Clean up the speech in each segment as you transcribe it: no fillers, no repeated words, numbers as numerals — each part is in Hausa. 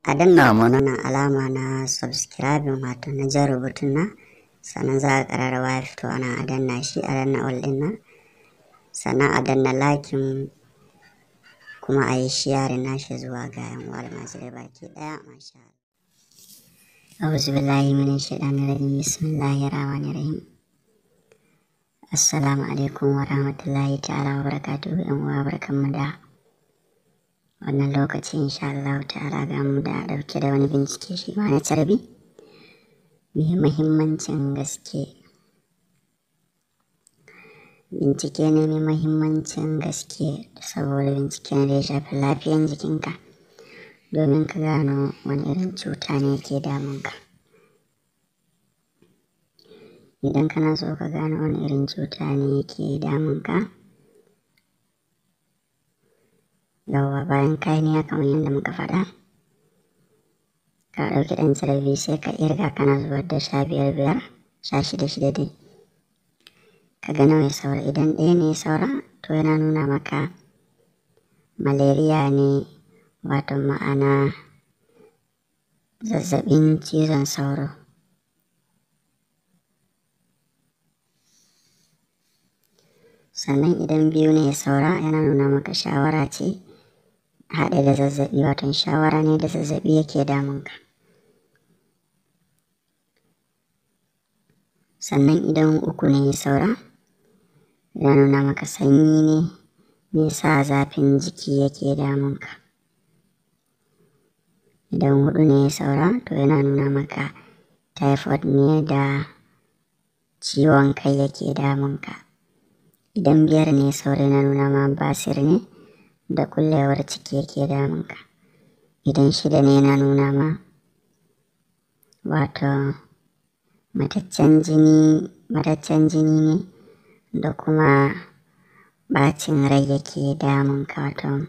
A danna mana alama na subscribing, wato na jan rubutun nan. Sannan za a ƙararrawa ya fito ana, a danna shi, a danna all ɗin nan. Sannan a danna liking, kuma a yi sharing nashi zuwa ga yan uwa almajirai baki ɗaya. Masha Allah. A'udhu billahi minash shaitanir rajim. Bismillahir rahmanir rahim. Assalamu alaikum wa rahmatullahi ta'ala wa barakatuhu. Yan uwa, barkanmu da wannan lokaci. Insha Allah ta'ala ga mu da dauke da wani bincike, shi ma na carbi mai muhimmancin gaske. Bincike ne mai muhimmancin gaske, saboda bincike ne da ya shafi lafiyan jikinka, domin ka gano wani irin cuta ne ke damunka. Idan kana so ka gano wani irin cuta ne ke damunka, yawwa, bayan ka yi niyya kamar yadda muka faɗa, ka ɗauki ɗan carbi, sai ka irga kana zubar da 15 5, 16 6 dai, ka ga nawa ya saura. Idan ɗaya ne ya saura, to yana nuna maka malaria ne, wato ma'ana zazzaɓin cizon sauro. Sannan idan biyu ne ya saura, yana nuna maka shawara ce haɗe da zazzaɓi, wato shawara ne da zazzaɓi yake damunka. Sannan idan uku ne ya saura, yana nuna maka sanyi ne mai sa zafin jiki yake damunka. Idan huɗu ne ya saura, to yana nuna maka typhoid ne da ciwon kai yake damunka. Idan biyar ne ya saura, yana nuna ma basir ne da kullewar ciki yake damunka. Idan shida ne, yana nuna ma wato mataccen jini ne da kuma ɓacin rai yake damunka, wato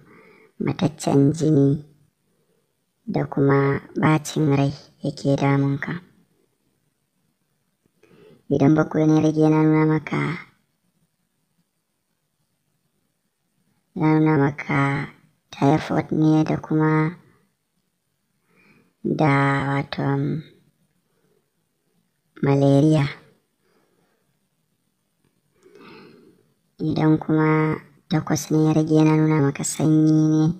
mataccen jini da kuma ɓacin rai yake damunka. Idan bakwai ne rage, yana nuna maka typhoid ne da kuma da wato malaria. Idan kuma takwas ne ya rage, yana nuna maka sanyi ne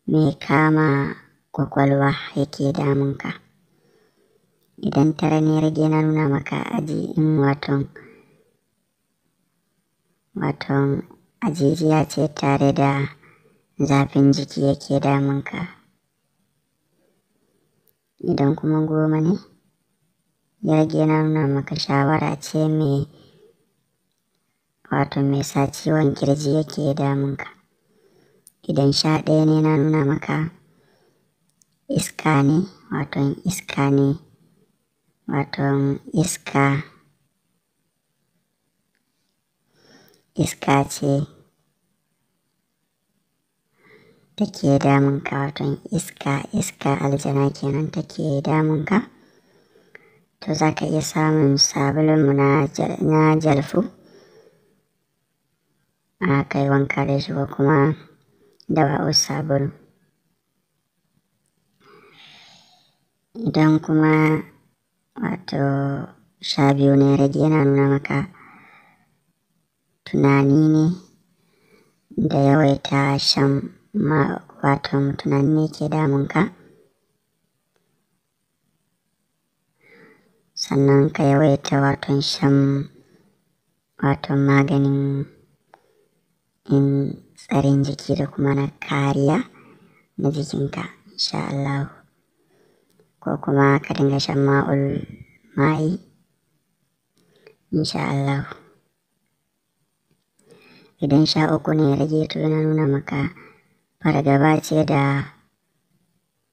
mai kama kwakwalwa yake damunka. Idan tara ne ya rage, yana nuna maka aji in wato ajijiya ce tare da zafin jiki yake damunka. Idan kuma 10 ne ya rage, yana nuna maka shawara ce mai wato mai sa ciwon kirji yake damunka. Idan 11 ne, yana nuna maka iska ne, wato iska ne, wato iska ce take damunka, wato iska aljana kenan take damunka. To za ka iya samun sabulunmu na jalfu a kai wanka da shi, ko kuma dawa'u sabulu. Idan kuma wato 12 ne rage, yana nuna maka tunani ne da yawaita shan ma, wato tunani ne ke damunka. Sannan ka yawaita wato shan wato maganin in tsarin jiki da kuma na kariya na jikinka, insha Allah, ko kuma ka dinga shan ma'ul ma'i, insha Allah. Idan 13 ne ya rage, to yana nuna maka fargaba ce da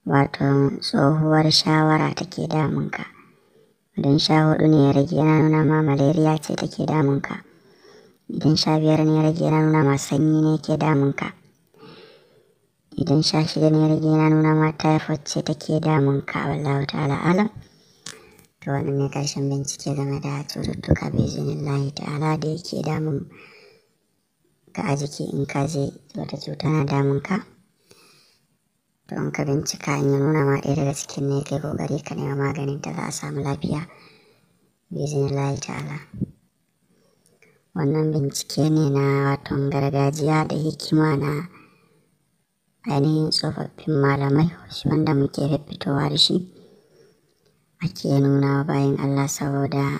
wato tsohuwar shawara take damunka. Idan 14 ne ya rage, yana nuna ma malaria ce take damunka. Idan 15 ne ya rage, yana nuna ma sanyi ne ke damunka. Idan 16 ne ya rage, yana nuna ma typhoid ce take damunka. Wallahu ta'ala alam. To wannan ne karshen bincike game da cututtuka, biiznillahi ta'ala, da yake damun ka a jiki. In ka je wata cuta na damunka, to To in ka bincika in ya nuna ma ɗaya daga cikin ne, kai kokari ka nema maganin ta, za a samu lafiya biznillahi ta'ala. Wannan bincike ne na waton gargajiya da hikima na ainihin tsofaffin malamai wanda muke fitowa da shi, ake nuna wa bayan Allah, saboda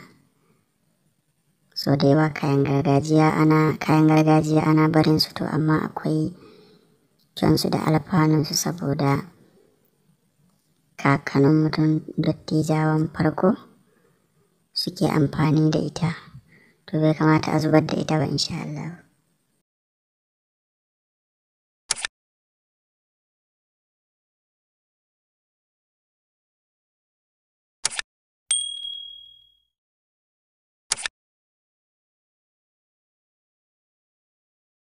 so da yawa kayan gargajiya ana barin su. To amma akwai kyansu da alfanunsu, saboda kakannin mutum dattijawan farko suke amfani da ita. To bai kamata a zubar da ita ba, insha Allah.